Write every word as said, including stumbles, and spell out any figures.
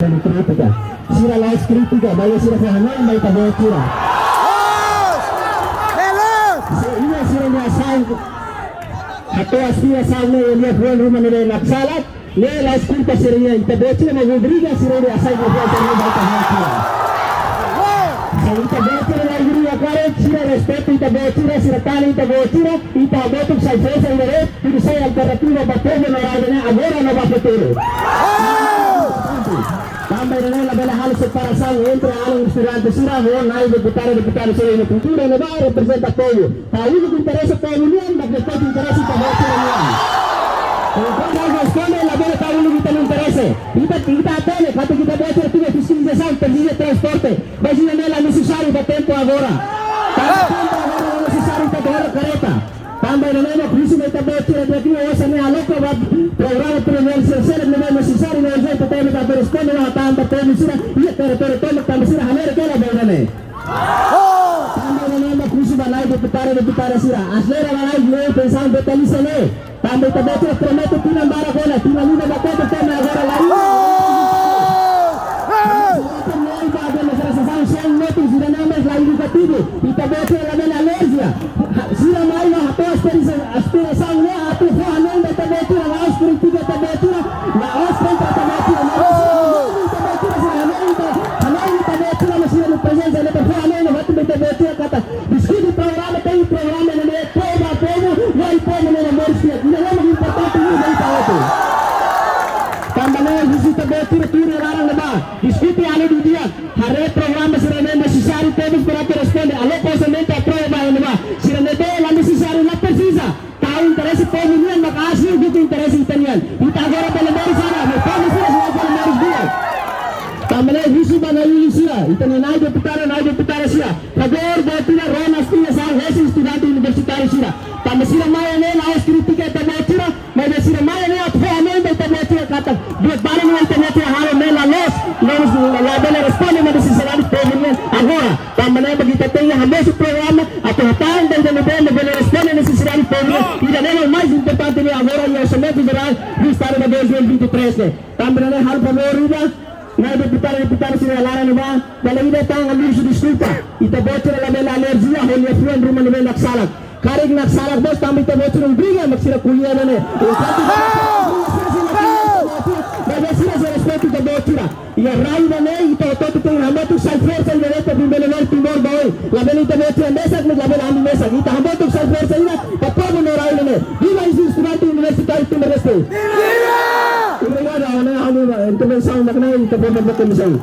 Kritika. Sira la'ós kritika, maibé sira fó hanoin ba ita-boot sira. Sira, sira-nia asaun, hato'o asaun ne'e, nia fó ruma ne'ebé naksalat, ne'e la'ós kulpa sira-nian, ita-boot sira mak obriga sira-nia asaun ne'e fó ruma ba ita-boot sira. Se ita-boot sira la obriga karik, sira respeitu ita-boot sira, sira tali ita-boot sira, ita hamutuk sai forsa ida-ne'e, hodi sai alternativa ba povu no rai ne'e agora no ba futuru. Tanba ida-ne'e labele halo separasaun entre alin estudante sira ho nai deputadu, deputada sira iha kultura ne'ebá reprezenta povu. Ha'u uluk interese povu nian, mak depois interese ita-boot sira nian. Entaun, ha'u responde, labele ha'u uluk ita-nia interese. Ita, ita hatene katak ita-boot sira tuir fiskalizasaun, presiza transporte. Mas ida-ne'e la nesesáriu ba tempu agora. Tanba tempu agora la nesesáriu ita hola kareta. Tanba ida-ne'e mak husu ba ita-boot sira di'ak liu osan ne'e aloka ba programa presidensiál sira ne'ebé nesesáriu no urjente, ita-boot sira responde ba tanba povu sira iha territóriu tomak, tanba sira hanesan kela ba ida-ne'e. Tanba ida-ne'e mak husu ba nai deputadu, deputada sira. Aselera ba nai, nai pensaun detalista ne'e. Tanba ita-boot sira promete tinan barak ona, tinan lima ba kotuk tama agora la iha. Ita-boot sira la iha administrasaun, são métodos ida-ne'e mak la edukativu. Ita-boot sira labele alerjia. Sira mai no hato'o aspira-, aspirasaun ne'e atu fó hanoin ba ita-boot sira, la'ós kritika ita-boot sira, la'ós kontra ita-boot sira, la'ós ita-boot sira, sira hanoin ba, hanoin ita-boot sira, mas sira-nia prezensa ne'e fó hanoin no hatu ba ita-boot sira katak diskute programa, temi programa ne'ebé pro ba povu, lori povu ne'e moris di'ak. Ida-ne'e mak importante liu ba ita hotu. Tanba ne'e husu ita-boot sira tuir laran ne'ebá, diskute alin didi'ak, haree programa sira ne'ebé nesesáriu, temos para responde, aloka orsamentu aprova ba iha ne'ebá. Sira ne'ebé la nesesáriu, la presiza. Tau interese povu nian mak aas liu duké interese ita-nian. Ita agora bele moris sara, mas povu sira sira bele moris di'ak. Tanba ne'e husu ba nai-ulun sira, ita-nia nai deputadu, nai deputada sira. Favór, boot tiha rona aspirasaun husi estudante universitáriu sira. Tanba sira mai ne'e la'ós kritika ita-boot sira, maibé sira mai ne'e atu fó hanoin ba ita-boot sira katak buat balu ne'ebé ita-boot sira halo ne'e la loos, la loos, labele responde ba nesesidade povu nian agora. Tanba ne'e mak ita tenke hamosu programa atu hatán ba ida ne'ebé mak bele responde nesesidade povu nian. Ida-ne'e mak mais importante liu agora iha orsamentu jerál do estadu ba dois mil e vinte e três ne'e. Tanba ne'e halo favór ida, nai deputadu, deputada sira laran ne'ebá, dala ida tan ami husu deskulpa. Ita-boot sira labele alerjia ho liafuan ruma ne'ebé naksalat. Karik naksalat mós tanba ita-boot sira obriga mak sira ko'alia ida-ne'e. Enkuantu maibé sira sei respeitu ita-boot sira. Iha rai ida-ne'e ita hotu-hotu tenke hamutuk sai forsa ida-ne'e atu bele lori Timor ba oin. Labele ita-boot sira mesak, mas labele ami mesak. Ita hamutuk sai forsa ida ba povu no rai ida-ne'e. Viva estudante universitáriu Timor-Leste! Obrigadu, ha'u hanoin intervensaun mak ne'e, ita-boot sira ba komisaun.